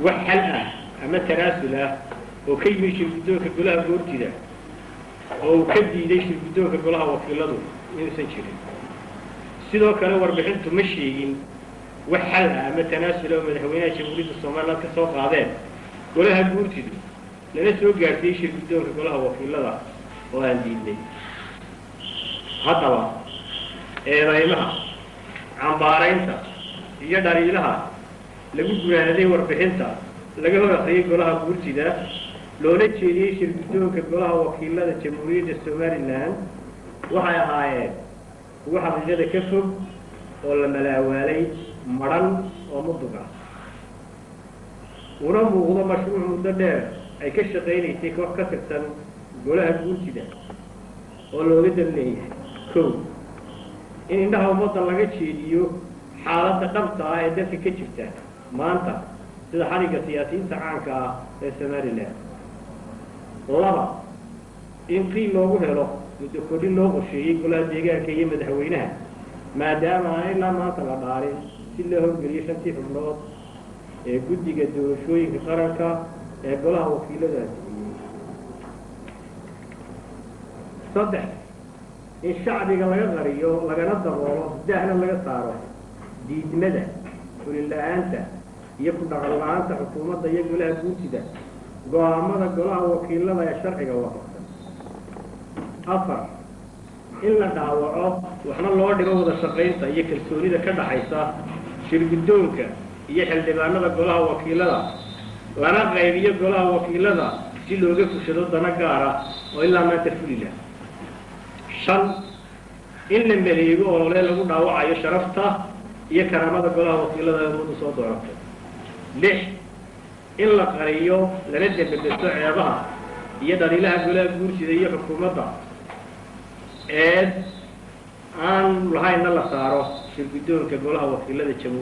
Wax xal ah ama tanaasul ah oo ka yimi shirguddoonka golaha guurtida oo uu ka diiday shirguddoonka golaha wakiiladu inuusan jirin. Sidoo kale, warbixintu ma sheegin wax xal ah ama tanaasul ah oo Madaxweynaha Jamhuuriyadda Somaliland ka soo qaadeen golaha guurtidu, lana soo gaadhsiiyey shirguddoonka golaha wakiilada oo aan diidnay. Haddaba, eedaymaha, cambaaraynta iyo dhaliilaha lagu gunaanaday warbixinta laga hor akriyay golaha guurtida, loona jeediyey shirguddoonka golaha wakiilada Jamhuuriyadda Somaliland, waxay ahaayeen kuwo xaqiiqada ka fog oo la malaawaalay, madhan oo mudug ah, una muuqdo mashruuc muddo dheer ay ka shaqaynaysay koox ka tirsan golaha guurtida oo looga dan leeyahay: kow, in indhaha ummadda laga jeediyo xaaladda dhabta ah ee dalka ka jirta maanta, sida xadhigga siyaasiyiinta caanka ah ee Somaliland; laba, in qiil loogu helo muddo kordhin loo qorsheeyey golaha deegaanka iyo madaxweynaha, maadaama aan ilaa maanta la dhaarin, si loo howlgeliyo shantii xubnood ee guddiga doorashooyinka qaranka ee golaha wakiiladu ansixiyey; saddex, in shacbiga laga qariyo, lagana daboolo, daahna laga saaro diidmada, fulin la-aanta iyo ku dhaqan la-aanta xukuumadda iyo golaha guurtida go-aamada golaha wakiilada ee sharciga waafaqsan; afar, in la dhaawaco waxna loo dhigo wada shaqaynta iyo kalsoonida ka dhaxaysa shirguddoonka iyo xildhibaanada golaha wakiilada, lana qaybiyo golaha wakiilada si looga fushado dano gaara oo ilaa maanta fulila; shan, in la maleego olole lagu dhaawacayo sharafta iyo karaamada golaha wakiilada ee ummaddu soo dooratay; lix, in la qariyo lana dembebesto ceebaha iyo dhaliilaha golaha guurtida iyo xukuumadda, eed aan lahaynna la saaro shirguddoonka golaha wakiilada jamhuuriya.